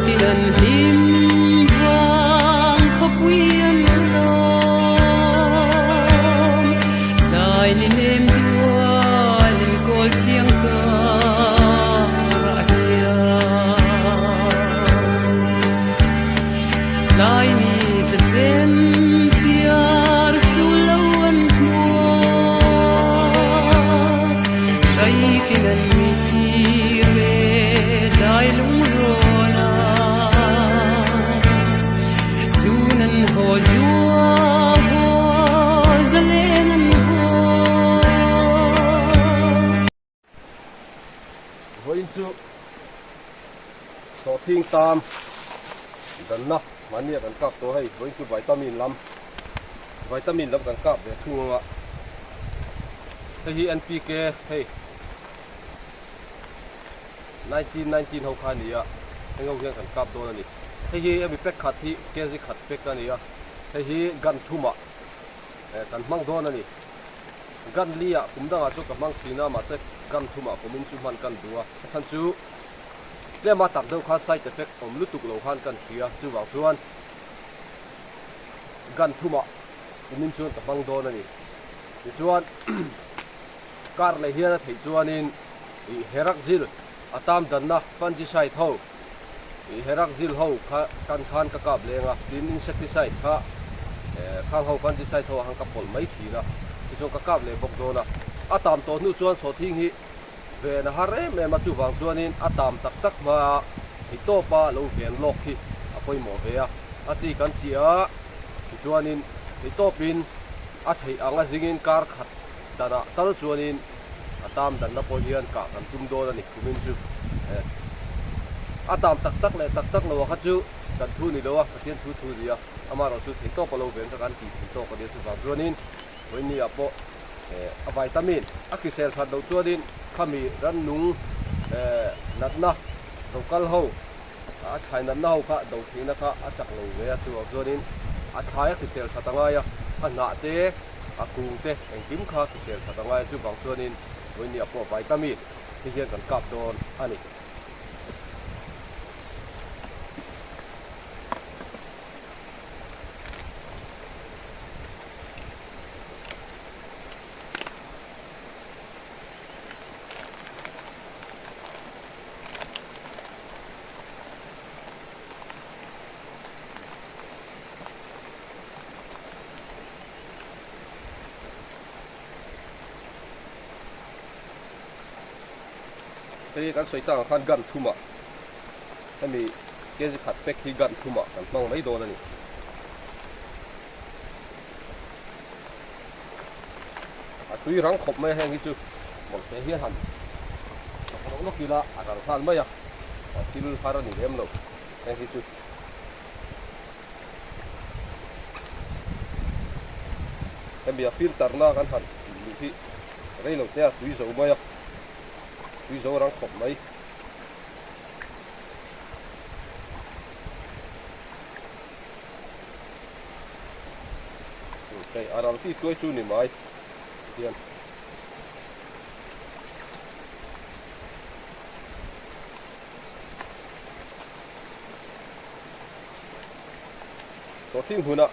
Khatin an hlim vang khawpui an lawm. Tlai ni nem dualin kawl thiang karah hian. Tlai ni tla sen siar sul lo an hmuak. Hrai tin an mi re dai lungrawn a. Chun an haw zua haw zalen an haw. Vawiin chu sawhthing tam danna mahnia kan kap tawh hei vawiin chu vitamin lam vitamin lam kan kap ve thung anga hei hi NPK hei 1919 ho kha a ni a heng ho hian kan kap dawn a ni hei hi hemi pack khat hi kg khat pack a ni a hei hi gun thumah kan hmang dawn a ni. Gun li ah kum dangah chu ka hmang thin a, mahse gun thumah kumin chu hman kan duh a, a chhan chu tlema tak deuh khan side effect awm lutuk lo khan kan hria, chuvang chuan gun thumah kumin chuan ka hmang dawn a ni. Tichuan kar leh hian a theih chuanin ih herakzil a tam danna fungicide ho ih herakzil ho kha kan khan ka kap leng a, tin insecticide kha khang ho fungicide ho ah khan ka pawlh mai thin a, tichuan ka kap leh bawk dawn a, a tam tawh hnu chuan sawhthing hi ven a har em em a, chuvang chuanin a tam tak tak hma a theihtawpa lo ven lawk hi a pawimawh ve a, a chi kan chiah a, tichuanin theihtawpin a theih ang a zingin kar khat danah tal chuanin a tam danna pawh hian kah kan tum dawn a ni kumin chu a tam tak tak leh tak tak lo a kha chu kan thu ni lo a Pathian thu thu ni a amaherawh chu theihtawp a lo ven kha kan tih thei tawk a nia chuvang chuanin vawiin ah pawh a vitamin a hrisel that loh chuanin khami rannung natna lo kal ho a thlai natna ho kha do theihna kha a chak lo ve a chuvang chuanin a thlai a hrisel that a ngai a a hnah te a kung te engkim kha hrisel that a ngai a chuvang chuanin vawinia pawh vitamin te hian kan kap dawn a ni. Hei kan sawi tang ah khan gun thumah hemi kg khat pack hi gun thumah kan hmang mai dawn a ni. A tui rang khawp mai a heng hi chu mawlhte hian han chawk lawk lawk ila a ral nghal mai a, thil har a ni lem lo heng hi chu. Hemi a filter na kan han luh hi rei lo te a tui zo mai a, tui zo rang khawp mai. Hei a ral ti tuai chu ni mai hian. Sawhthing hunah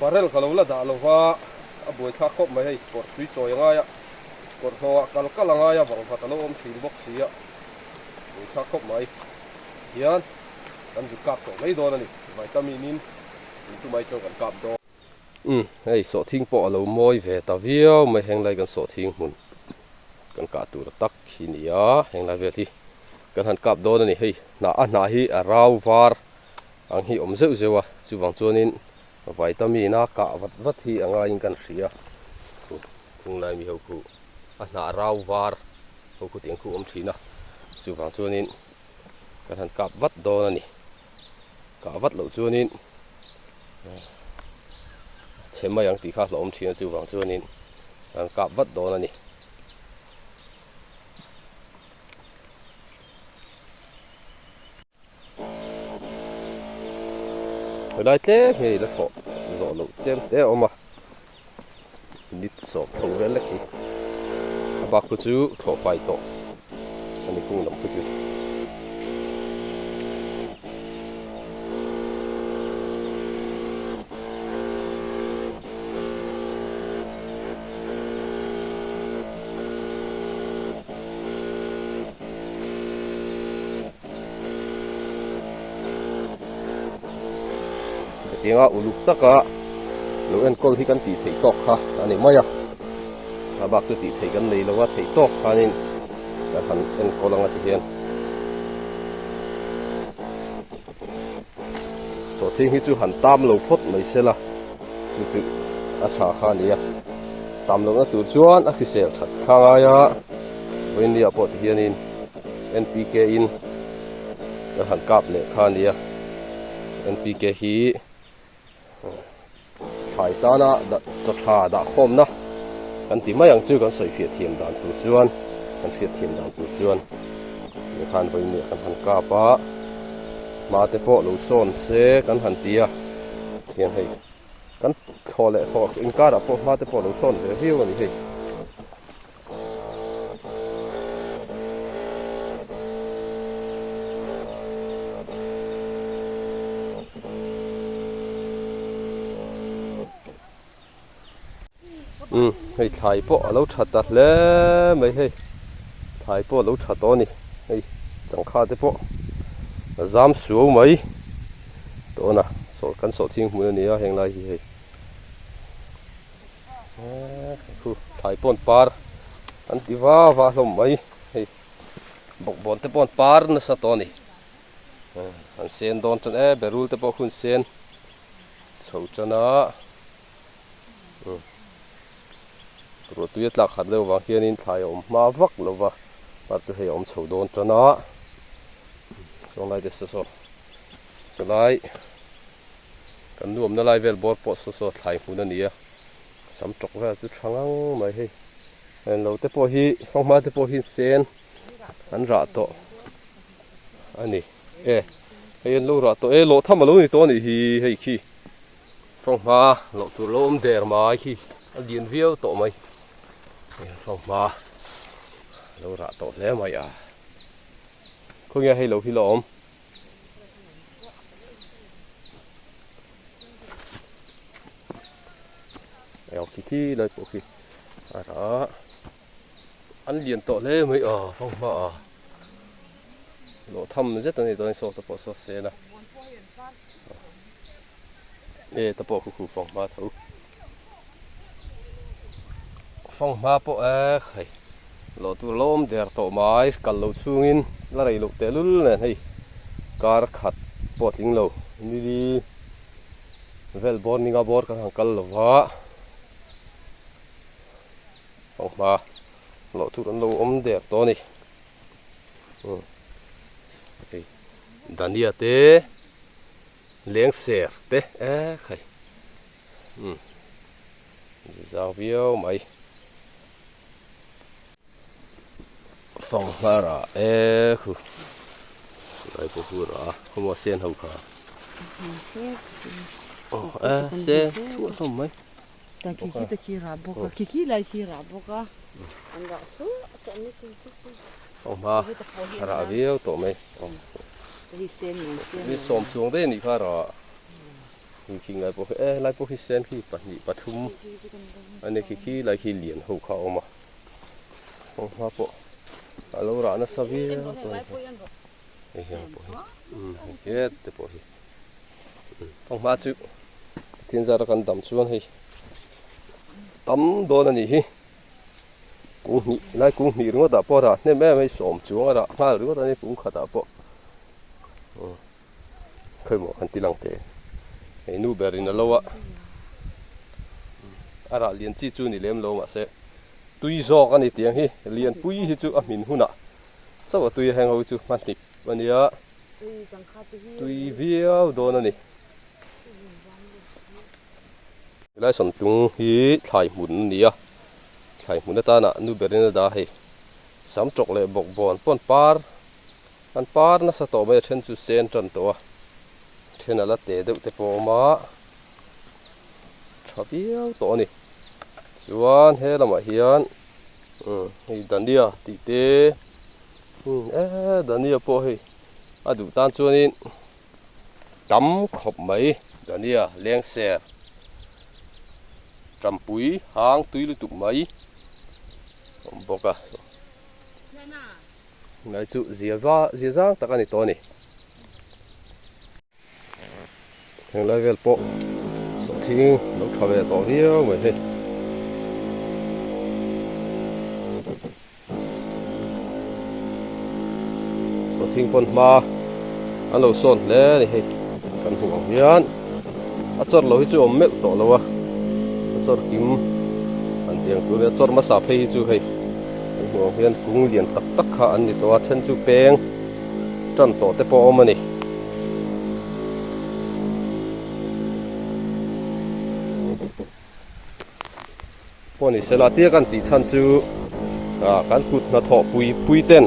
barrel ka lo la dah lo va, a buai thlak khawp mai hei, kawr tui chawi a ngai a, kawr hnawhah kal kal a ngai a, vangvat a lo awm thin bawk si a, buai thlak khawp mai hian kan zuk kap tawh mai dawn a ni, vitamin in in chu mai chuan kan kap dawn. Umm hei sawhthing pawh a lo mawi ve ta viau mai henglai kan sawhthing hmun kan kah tur tak hi ni a henglai vel hi kan han kap dawn a ni hei hnah a hnah hi a rau var ang hi awm zeuh zeuh a chuvang chuanin vitamin a kah vat vat hi a ngaiin kan hria khunglai mi ho khu a hnah rau var ho khu tiang khu awm thin a chuvang chuanin kan han kap vat dawn a ni kah vat loh chuanin chhe mai ang tih kha hlauhawm thin a chuvang chuanin an kap vat dawn a ni. Helai tlem hi la thawh zawh loh tlem te a awm a minute sawm tho vel lek hi a bak khu chu thlawh fai tawh a ni kung lam khu chu. Hetianga uluk taka lo enkawl hi kan tih theih tawk kha a ni mai a, a bak chu tih theih kan nei lo a, theih tawk khanin kan han enkawl anga ti hian sawhthing hi chu han tam lo phawt mai se la, chu chu a tha kha a ni a, tam lohna tur chuan a hrisel that kha ngai a, vawiinnia pawh ti hianin N_P_K in kan han kap leh kha a ni a. NPK hi thlai tana chaw tha dah khawmna kan ti mai ang chu kan sawi fiah thiam dan tur chuan kan hriat thiam dan tur chuan tikhan vawiin kan han kap a hma te pawh lo sawn se kan han ti a thian hei kan thaw leh thaw inkarah pawh hma te pawh lo sawn ve viau a ni hei. Umm hei thlai pawh a lo tha ta hle mai hei thlai pawh a lo tha tawh a ni hei changkha te pawh a zam suau mai tawh a sawh kan sawh thing hmun a ni a heng lai hi hei. Khu thlai pawn par an ti va va hlawm mai hei bawkbawn te pawh an par nasa tawh a ni an sen dawn tan e berul te pawh hun sen chho tan a ruahtui a tlak khat deuh vang hianin thlai a awm hma vak lo va par chu hei a awm chho dawn tan a sawnglai te saw saw chulai. Kan nuamna lai vel bawr pawh saw saw thlai hmun a ni a, sam tawk vel chu tha ngang mai hei. Englo te pawh hi fanghma te pawh hi sen an rah tawh a ni e, hei an lo rah tawh e, lawh tham a lo ni tawh a nih hi hei khi fanghma lawh tur lo awm der mai khi a lian viau tawh mai fanghma a lo rah tawh hle mai a, khawnge hei lo hi la awm. Eo khi khi lai pawh khi a rah an lian tawh hle mai a fang hma a lawh tham zet a ni dawn saw te pawh saw sen a e te pawh khu khu fang hma tho fang hma pawh e hei. Lawh tur lo awm der tawh mai, kal lo chungin la rei loh tehlul nen hei kar khat pawh tling lo nili vel bawr ninga bawr kan han kal lo va, fanghma lawh tur an lo awm der tawh a ni. Umm hei dania te lengser te ek hei umm zizang viau mai. Fanghmar ah e khu lai pawh hu rah a khawmaw sen ho kha aw e sen thluah hlawm mai ta khi khi ta khi rah bawk a khi khi lai khi rah bawk a an rah thluah tawh mai khi khi fanghma a rah viau tawh mai ni sawm chuang daih a nih kha rah Khi lai pawh khi e lai pawh khi sen khi pahnih pathum a ni khi khi lai khi lian ho kha a awm a kawng hma pawh a lo rah nasa viau tawh a ni hei hian pawh hi umm hei het te pawh hi kawng hma chu Pathian zara kan dam chuan hei tam dawn a nih hi kung hnih lai kung hnih ringawt ah pawh a rah hnem em hei sawm chuang a rah nghal ringawt a ni kung khat ah pawh. Khawimaw kan ti lang teh hei nu ber in a lo a a rah lian chi chu ni lem lo mahse tui zawk a ni tiang hi lian pui hi chu a hmin hunah chauh a tui a heng ho chu hma hnip a nia tui viau dawn a ni. Helai sawmtlung hi thlai hmun a ni a thlai hmun atana nu berin a dah a hei sam tawk leh bawkbawn pawn par An par nasa tawh mai a then chu sen tan tawh a, then a la teh deuh te pawh a awm a, tha viau tawh a ni. Chuan he lamah hian umm hei dania tih te umm e dania pawh hei a duh tan chuanin tam khawp mai dania lengser tampui hang tui lutuk mai a awm bawk a. Ngai chu zia va zia zang tak a ni tawh a ni. Heng lai vel pawh sawhthing lo tha ve tawh viau mai hei. Sawhthing pawn hma an lo sawn hle a ni hei kan hmuh ang hian a chawr lo hi chu awm meuh tawh lo a a chawr kim an tiang tur a chawr hmasa phei hi chu hei kan hmuh ang hian kung lian tak tak kha an ni tawh a then chu peng tan tawh te pawh a awm a ni. Pawh ni sela tia kan tih chhan chu ah kan kut hnathawh pui pui ten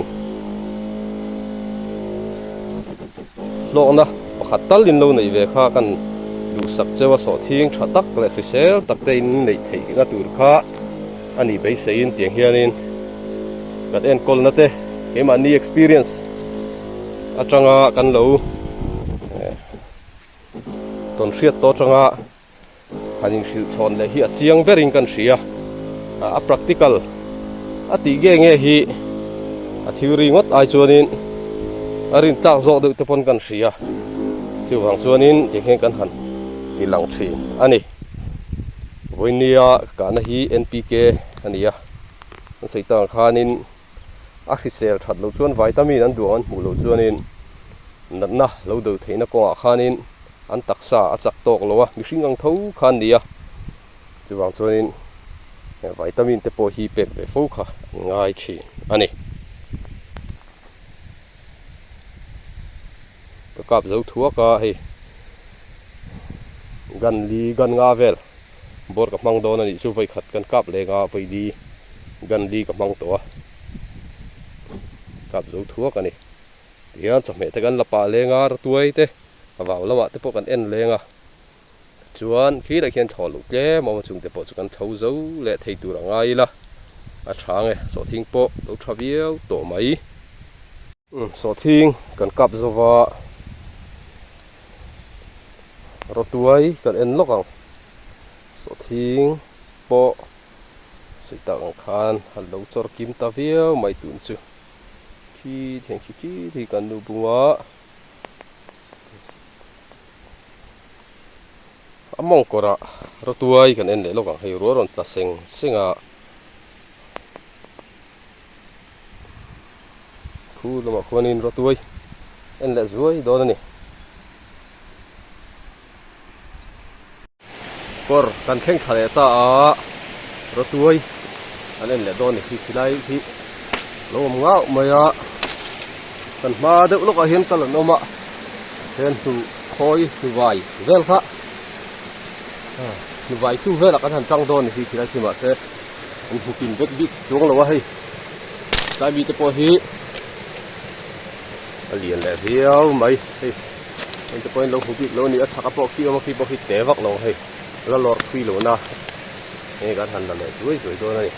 hlawkna pakhat tal in lo neih ve kha kan duhsak cheu a sawhthing tha tak leh hrisel tak te in neih theihna tur kha a nih beiseiin tiang hianin kan enkawlna te keimahni experience atanga kan lo tawn hriat tawh atanga han inhrilh chhawn leh hi a chiang berin kan hria a practical a tih nge nge hi a theory ngawt ai chuanin a rin tlak zawk deuh te pawn kan hria chuvang chuanin tikhian kan han ti lang thin a ni vawinia kahna hi N_P_K a ni a an sawi tang khanin a hrisel that loh chuan vitamin an duh ang an hmuh loh chuanin natna lo deuh theihna kawngah khanin an taksa a chak tawk lo a mihring ang tho kha an ni a chuvang chuanin vitamin te pawh hi pek ve fo kha an ngai thin a ni. Ka kap zo thuak a hei gan li gan nga vel bawr ka hmang dawn a nih chu vawikhat kan kap leng a vawi li gan li ka hmang tawh a kap zo thuak a ni. Tihian chawhmeh te kan la pah leng a ratuai te a vau lamah te pawh kan en leng a chuan khirah khian thlawh loh tlem a awm a chung te pawh chu kan tho zo leh thei tur a ngai ila a tha ang e sawhthing pawh lo tha viau tawh mai. Sawhthing kan kap zova ratuai kan en lawk ang sawhthing pawh sawi tak ang khan a lo chawr kim ta viau mai tun chu. Khi theng khi khi khi kan nu bunga a mawng kawrah rawtuai kan en leh lawk ang hei rual rawn tla seng seng a khu lamah khuanin rawtuai en leh zuai dawn a ni. Kawr kan thleng thla leh ta a, rawtuai an en leh dawn a ni khi khilai hi lo awm ngauh mai a, kan hma deuh lawkah hian kal an awm a, then hnu khawi hnuvai vel kha hnuvai tu velah kan han tang dawn a ni khi khilai khi mahse an hmu pin vek bik chuang lo a hei tlai mite pawh hi a lian leh viau mai hei. Heng te pawhin lo hmu bik lo a ni a chhak a pawh khi awm a khi pawh khi te vak lo hei la lawr thui lo na hei kan han la leh zuai zuai dawn a ni.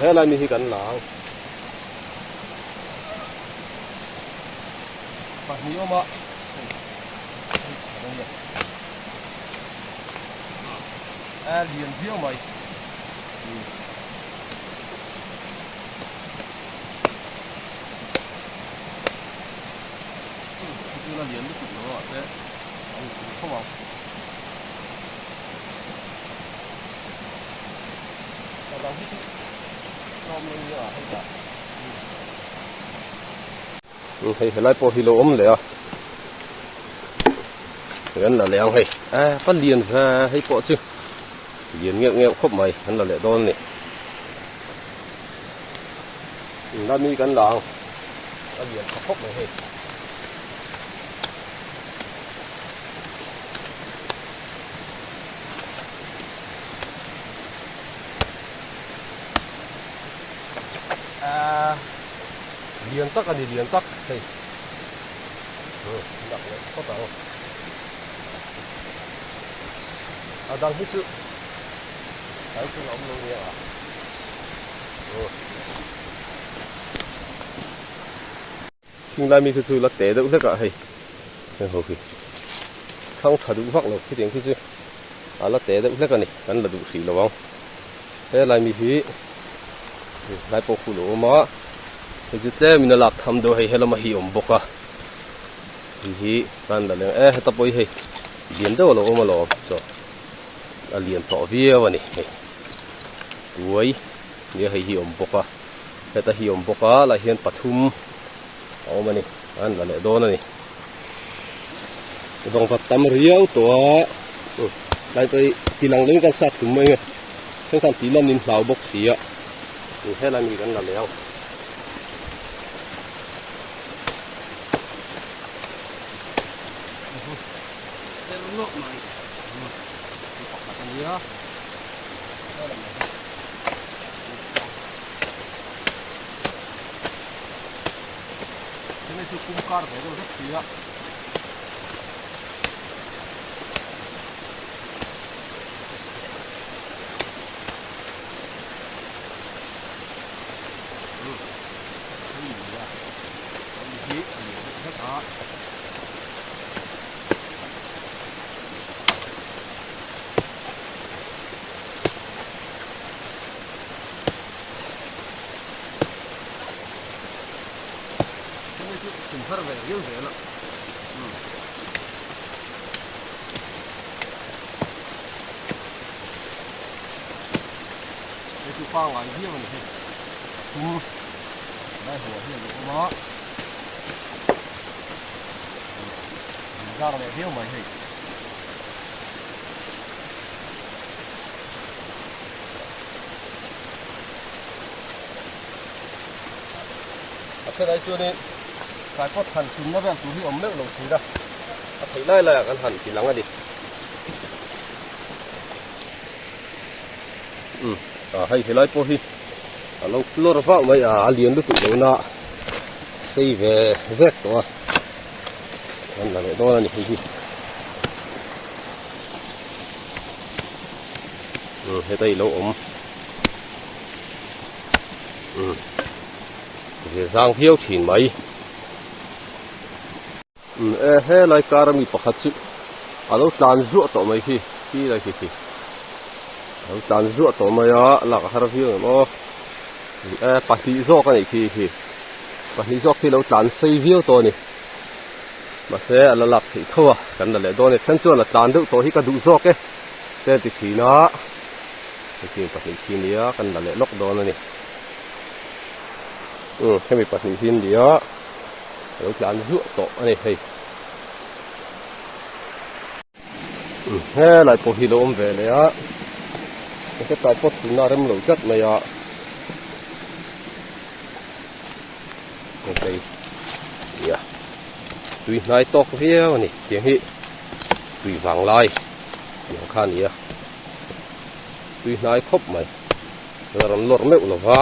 Helai mi hi kan la ang pahnih awm a a lian viau mai. Tuna lian lutuk lo ah te an in tho ang. A dang hi chu tlawm lo nia hei dah. Hei helai pawh hi lo awm leh a. Hei an la leh ang hei. A pa lian ve hei pawh chu. Lian ngeuh ngeuh khawp mai an la leh dawn a ni. Inla mi kan la ang a lian tha khawp mai hei. Ah lian tak a ni lian tak hei. Lak leh phawt ang. A dang hi chu tlai chu a awm lo nia a. Khing lai mi khi chu la te deuh hlek ah hei heng ho khi thlang tha duh vak lo khitiang khi chu a la te deuh hlek a ni kan la duh hrih lo ang he lai mi hi lai pawh khu lo awm a. Hei chu tlemin a lak tham deuh hei helama hi awm bawk a hei hi kan la leng e heta pawh hi hei lian deuh a lo awm alawm chaw a lian tawh viau a ni hei tuai nia hei hi awm bawk a heta hi awm bawk a lah hian pathum a awm a ni an la leh dawn a ni vangvat tam riau tawh a tlai pawh hi tilang deuhin kan sat tum mai a thenkhan tih lan in hlau bawk si a helai mi kan la leh ang. Hei chu pangngai viau a ni hei pathum lai huah hian a awm a zar leh viau mai hei. A thenai chuanin tripod han tumna vel tur hi awm meuh lo thin a, a theih lai laiah kan han ti lang a ni. Umm ah hei helai pawh hi a lo lawr vak mai a a lian lutuk lo na sei ve zek tawh a an la leh dawn a ni hei hi umm heta i lo awm umm ze zang viau thin mai umm e helai kar ami pakhat chu a lo tlan zuah tawh mai khi khi lai khi khi a lo tlan zuah tawh mai a lak a har viau em aw e pahnih zawk a nih khi khi pahnih zawk khi lo tlan sei viau tawh a ni mahse a la lak theih tho a kan la leh dawn a ni then chuan a tlan deuh tawh hi ka duh zawk e te an ti thin a hetiang pahnih khi nia kan la leh lawk dawn a ni umm hemi pahnih hi nia. A lo tlan zuah tawh a ni hei. Helai pawh hi lo awm ve leh a hetlai pawh tuna rem lo tlat mai a hei nia tui hnai tawk viau a ni tiang hi tui vang lai tiang kha a ni a tui hnai khawp mai la rawn lawrh meuh lova.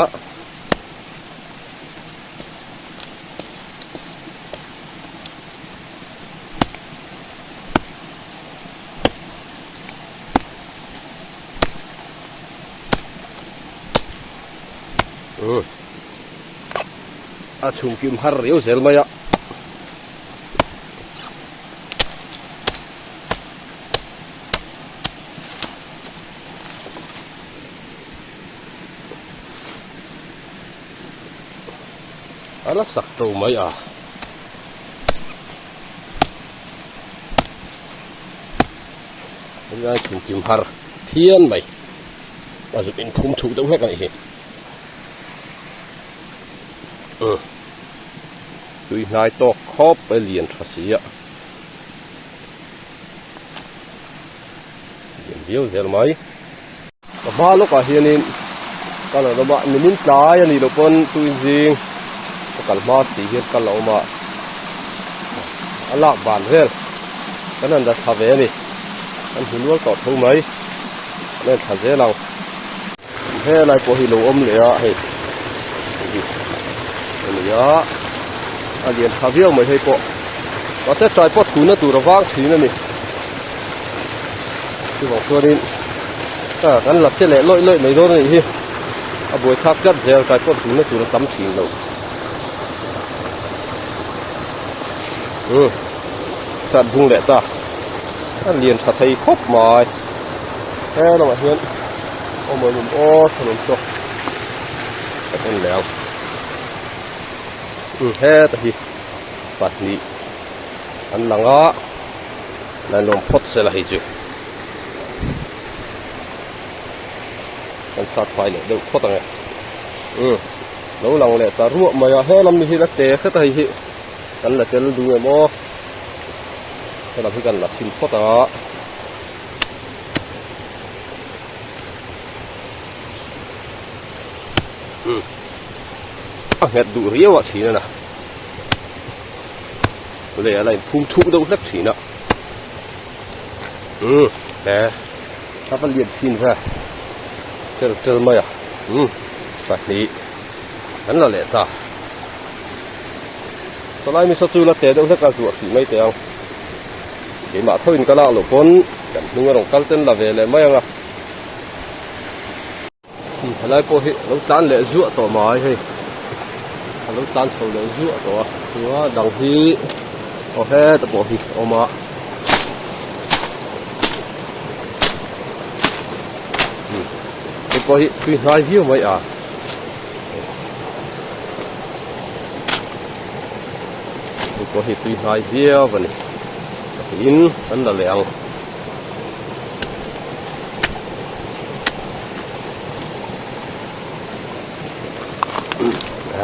A chhung kim har riau zel mai a. A la sak to mai a. Helai chhungkim har phian mai. A zuk in thum thuk deuh hlek a nih hi. Umm. Tui hnai tawk khawp a lian tha si a. Lian viau zel mai. Ka hma lawkah hianin kal an awm a nimin tlai a nih loh pawn tuin zing ka kal hma si hian kal a awm a a lak ban vel kan han la thla ve a ni kan hmu nual tawh tho mai kan en thla zel ang helai pawh hi lo awm leh a hei a ni a a lian tha viau mai hei pawh mahse tripod hmuhna tur a vang thin a ni. Chuvang chuanin ah kan la che leh lawih lawih mai dawn a nih hi a buai thlak tlat zel tripod hmuhna tur a tam thin lo umm sat bung leh ta a lian tha thei khawp mai he lamah hian awm awm aw thawn awm chawk ka en leh ang. Heta hi pahnih an lang a lailawm phawt sela hei chu kan sat fai leh deuh phawt ang e umm lo lang leh ta ruah mai a he lam hi la te hret a hei hi kan la tel duh em aw he lam hi kan la chhin phawt ang a. A nghet duh riau ah thin a na leh a la inphum thuk deuh hlek thin a umm he a va lian thin ve tel tel mai a umm pahnih an la leh ta chulai mi saw chu la te deuh hlek a zuah hrih mai teh ang keimah tho in ka lak loh pawn kan hnung a rawn kal ten la ve leh mai ang a. Helai pawh hi a lo tlan leh zuah tawh mai hei a lo tlan chho leh zuah tawh a chuan dang hi aw heta pawh hi a awm a hei pawh hi tui hnai viau mai a hei pawh hi tui hnai viau a ni tiin an la leh ang.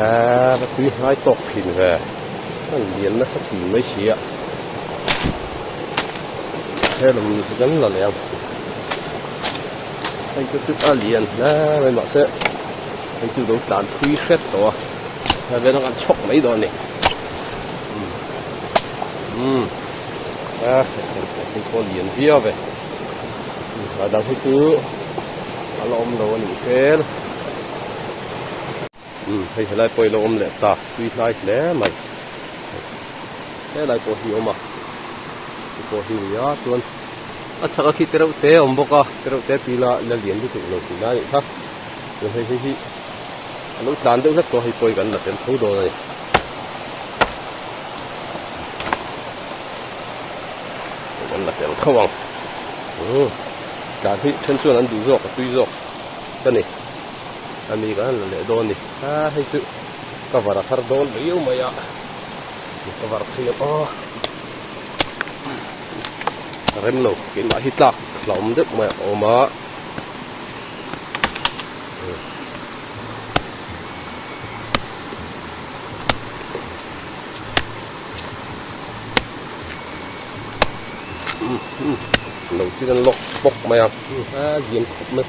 Aaa ka tui hnai tawk thin ve a lian nasa thin mai si a helam hi kan la leh ang hei te chu a lian hle mai mahse hei chu lo tlan thui hret tawh a hei vel a kan chhawk mai dawn a ni umm. A hei pawh lian viau ve a dang hi chu a la awm lo a nih hmel umm hei helai pawh hi a lo awm leh ta tui hnai hle mai helai pawh hi a awm a hei pawh hi a ni a chuan a chhak a khi te reuh te a awm bawk a te reuh te tui la la lian lutuk lo tih lai a nih kha chuan hei hei hi a lo tlan deuh hlek tawh a hei pawh hi kan la tel tho dawn a ni. An la tel tho ang umm tlan hi then chuan an duh zawk a tui zawk ka ni a mi kan la leh dawn a ni a hei chu cover a thar dawn riau mai a cover phei ang aw rem lo keimah hi tlak hlauhawm deuh mai a awm a. Lo chin an lawk bawk mai a a lian khawp mai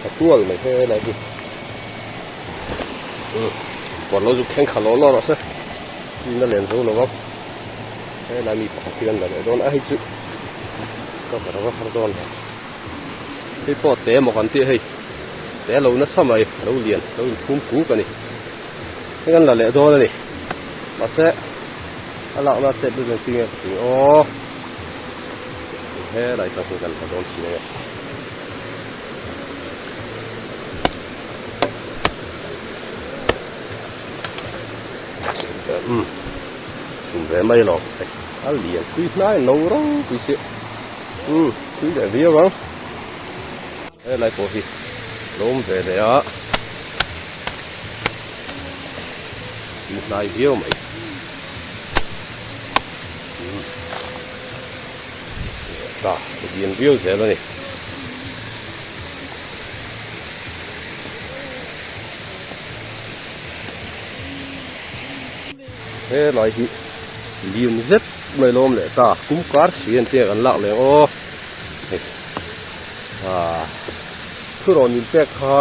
a tual mai he lai hi kawr lo zuk thleng kha law law rawh se tin a len zo lo ang he lai mi pakhat hi kan la leh dawn a hei chu ka va rava har dawn hei pawh te maw kan tih hei te lo nasa mai lo lian lo inphum kuk a ni. Hei kan la leh dawn a ni mahse a lakna chet deuh engtin nge ka ti aw helai tak hi kan la dawn si ang e. Umm chhum ve mai lo a lian tui hnai no ropui si umm tui leh viau ang helai pawh hi lo awm ve leh a. Tui hnai viau mai. Ta lian viau zel a ni. He lai hi lian zet mai lawm leh ta kum kar si an tia kan lak leh ang aw. Hei ah thurawn in pek kha.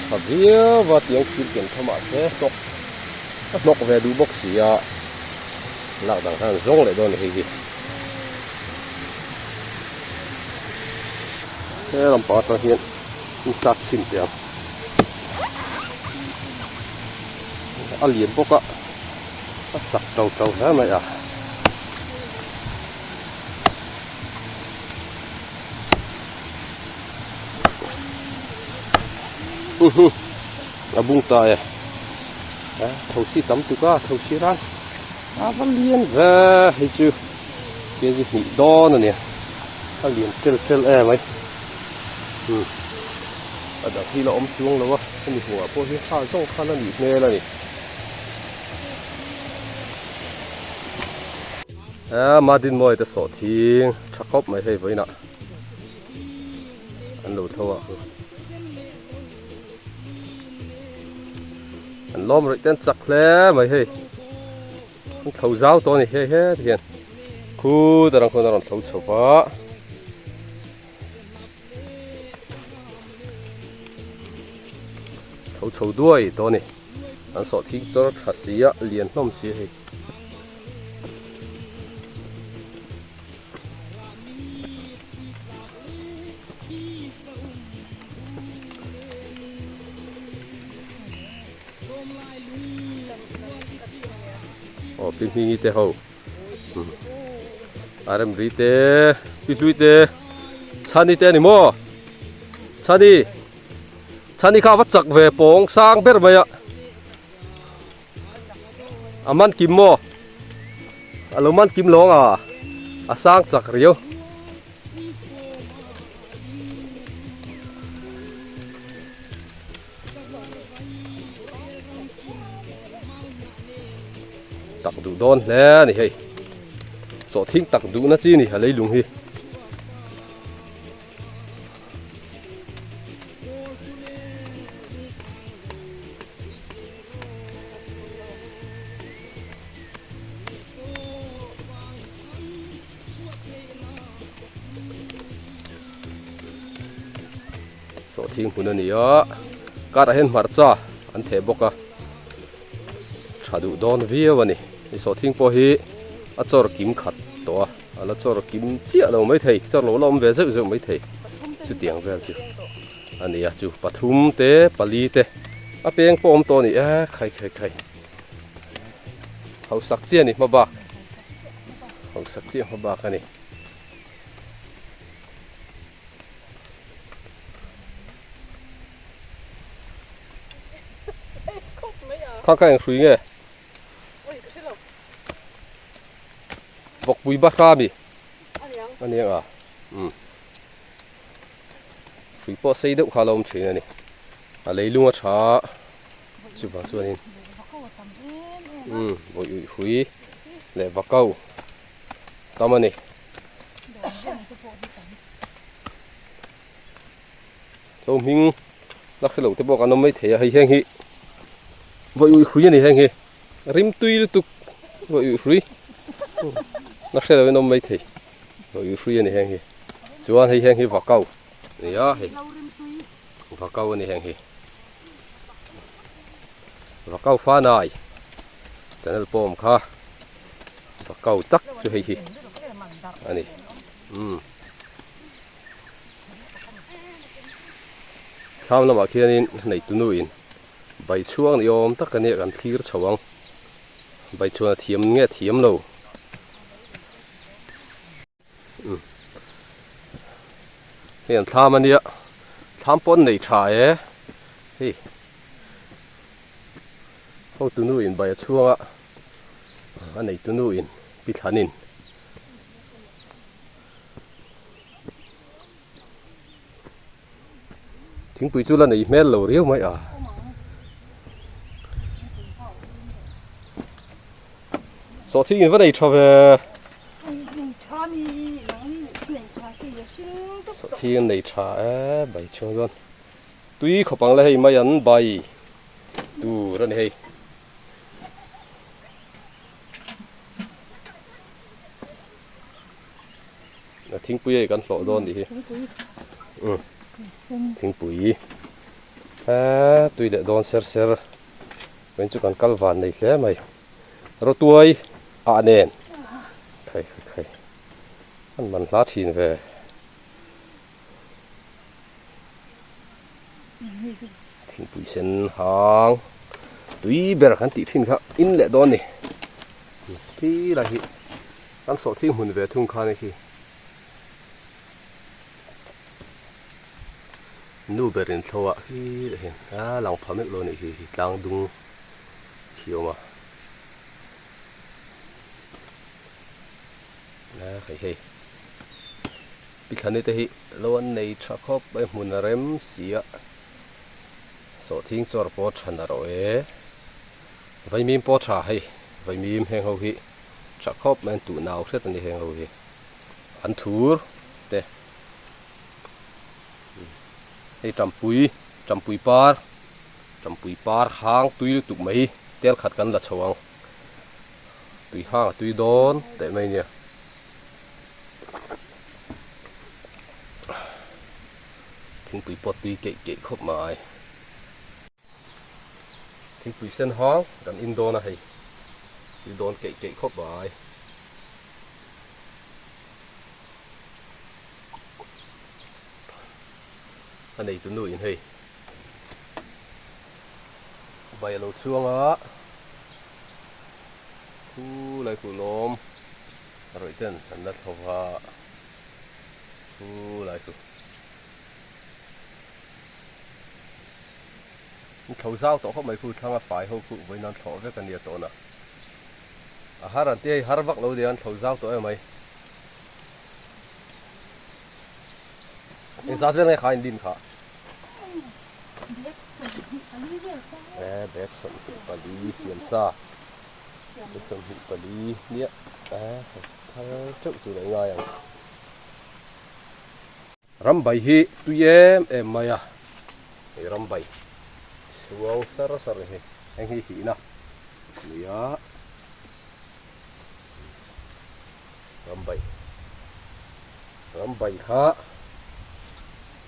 Tha viau a tiang thil ken kha mahse hnawk a hnawk ve duh bawk si a lak dang khan zawng leh dawn a ni hei hi he lampang atang hian in sat chhin teh ang a lian bawk a a sak to to hle mai a. A bung ta e a thosi tam tuk a thosi ran a va lian ve hei chu kg hnih dawn a nia a lian tel tel em mai umm a dang hi la awm chuang lo a hemi hmuhah pawh hian ha zawng khan a nih hmel a ni. A Madinmawia te sawh thing tha khawp mai hei vawiinah an lo tho a an lawm rih te an chak hle mai hei an thlo zau tawh a ni hei he ti hian khut arang khuan a rawn thlo chho va. Tho chho duai tawh a ni. An sawhthing chawr tha si a, lian hlawm si a hei. Aw pi hmingi te ho. A rem ri te pi hlui te chhani te a ni maw chhani chhani kha a va chak ve pawng sang ber mai a a man kim maw a lo man kim lawng a a sang chak riau. Tak duh dawn hle a ni hei sawhthing tak duhna chi a ni a leilung hi. Sawhthing hmun a ni a karah hian hmarcha an theh bawk a tha duh dawn viau a ni hei sawhthing pawh hi a chawr kim khat tawh a a la chawr kim chiah lo maithei chawr lo la awm ve zeuh zeuh maithei chutiang vel chu a ni a chu pathum te pali te a peng pawh a awm tawh a ni e khai khai khai hausak chiah a ni hma bak hausak chiah hma bak a ni. Kha kha eng hrui nge? Vawkpui bahra mi? A niang a. Um. Hrui pawh sei deuh kha a lo awm thin a ni. A leilung a tha a, chuvang chuanin um vawi hrui leh vakau tam a ni. Hlo hming la hre loh te pawh kan awm mai thei a hei heng hi vawi ui hrui a ni heng hi rim tui lutuk vawi ui hrui la hre loh in awm mai thei vawi ui hrui a ni heng hi chuan hei heng hi vakau a ni a hei vakau a ni heng hi vakau fanai channel pawh awm kha. Va kau tak chu hei hi a ni umm thlam lamah khianin neitunu in bai chhuang ni awm tak a nia kan thlir chho ang bai chuan a thiam nge thiam lo umm hei an thlam a nia thlam pawh an nei tha e hei hotunu in bai a chhuang a. A neitu nu in pi thlan in thingpui chu la nei hmel lo riau mai a. Sawhthing in va nei tha ve. Sawhthing an nei tha e bai chhung chuan tui khawp ang le hei mai an bai tur a ni hei. A thingpui hei kan hlawh dawn nih hi umm thingpui eee tui leh dawn ser ser vawiin chu kan kal van nei hle mai rawtuai ah nen khai khai khai an man hla thin ve. Thingpui sen hang tui ber kan tih thin kha in leh dawn ni khi lai hi kan sawhthing hmun ve thung khan khi nu ber in thlo ah khi leh hian a lang pha meuh lo a nih khi hi tlang dung khi a awm a a hei hei. Pithlani te hi lo an nei tha khawp mai hmun a rem si a, sawhthing chawr pawh tha na rawh e, vaimim pawh tha hei, vaimim heng ho hi Tha khawp mai an tuh nau hret a ni heng ho hi. An thur te hei tampui tampui par tampui par hang tui lutuk mai hi tel khat kan la chho ang tui hang a tui dawn teh mai nia. Thingpui pawh tui keih keih khawp mai. Thingpui sen hang kan in dawn a hei tui dawn keih keih khawp mai. A neitu nu in hei bai a lo chhuang a khu lai khu lawm a rawih ten an la thlo va khu lai khu an thlo zau tawh khawp mai khu thlang a fai ho khu vawiin an thlawh vek a nia tawna. A har an tia hei har vak lo deuh an thlo zau tawh em mai. Engzat vel nge kha in din kha? E bag 24 siam sa. Bag 24 nia e thar teuh tur a ngai ang. Rambai hi tui em em mai a, hei rambai chhuang sar sar hi heng hi hihna a ni a, rambai rambai kha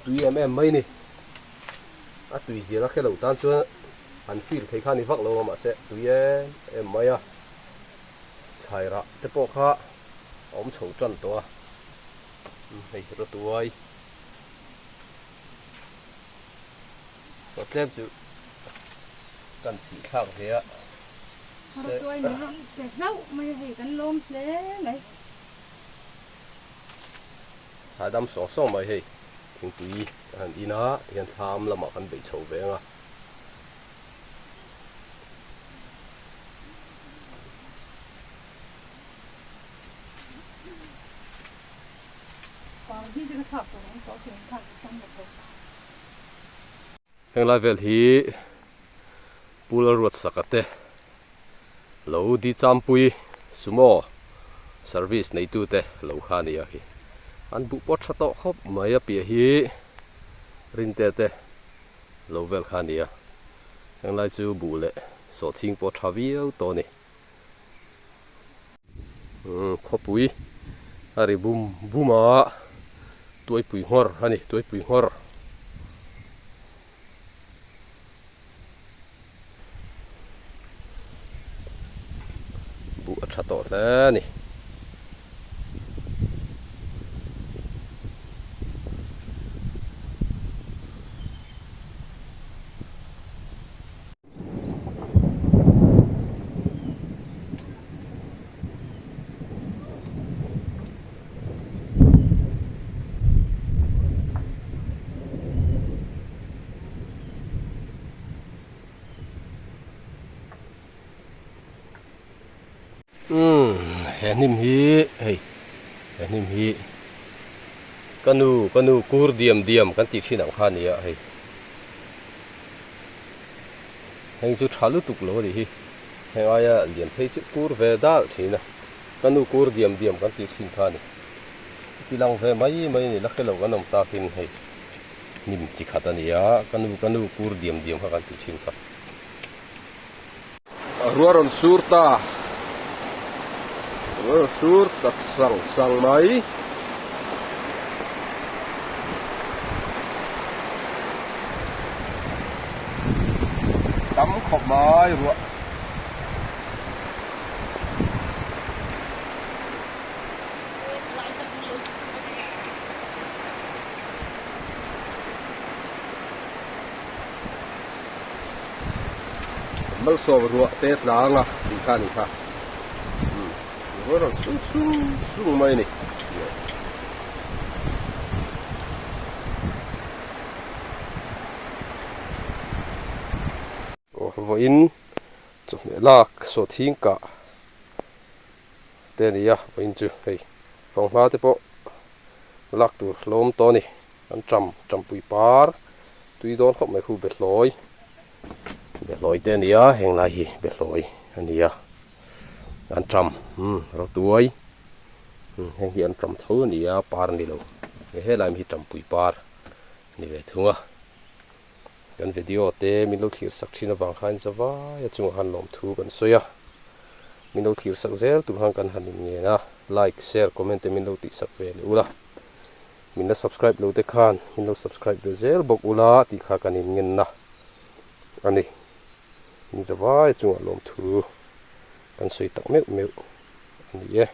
tui em em mai a ni, a tui zia la khe lo tan chuan an feel thei kha a ni vak lo a mahse tui em em mai a, thlai rah te pawh kha a awm chho tan tawh a. Hei hi rawtuai chaw tlem chu kan sih thlak ve a. Rawtuai min rawn pe hlauh mai a hei kan lawm hle mai. Hahdam sawng sawng mai hei thingpui a han in a tihian thlam lamah kan beih chho ve ang a. Henglai vel hi Pu Lalruatsaka te lo di champui sumo service neitu te lo kha a ni a khi an buh pawh tha tawh khawp mai a piah hi Rinte te lo vel kha a ni a henglai chu buh leh sawhthing pawh tha viau tawh a ni. Khawpui a ri bum bum a tuaipui nghawr a ni tuaipui nghawr. Buh a tha tawh hle a ni. Umm he hnim hi hei he hnim hi ka nu ka nu kur diam diam kan tih thin ang kha a ni a hei. Heng chu tha lutuk lo a nih hi. Heng aia lian phei chu kur ve dal thin a. Ka nu kur diam diam kan tih thin kha a ni. Ti lang ve mai mai a ni la hre lo kan awm takin hei hnim chi khat a ni a, ka nu ka nu kur diam diam kha kan tih thin kha. Ruah rawn sur ta. Ruah rawn sur ta sang sang mai. Tam khawp mai ruah. Malsawm ruah te tlang a tih kha a ni kha ruah rawn sung sung sung mai a ni. Aw vawiin chawhmeh lak sawhthing kah te a ni a vawiin chu hei fanghma te pawh lak tur hlawm tawh a ni. An ṭam ṭampui par tui dawn khawp mai khu behlawi behlawi te a ni a heng lai hi behlawi a ni a. Anṭam umm rawtuai umm heng hi anṭam tho a ni a par a ni lo helai hi ṭampui par a ni ve thung a kan video te min lo thlir sak thin avang khan zavai a chungah khan lawmthu kan sawi a min lo thlir sak zel tur khan kan han inngen a like share comment te min lo tih sak ve leh ula min la subscribe lo te khan min lo subscribe ve zel bawk ula tih kha kan inngen na a ni. In zavai chungah lawmthu kan sawi tak meuh meuh a ni e.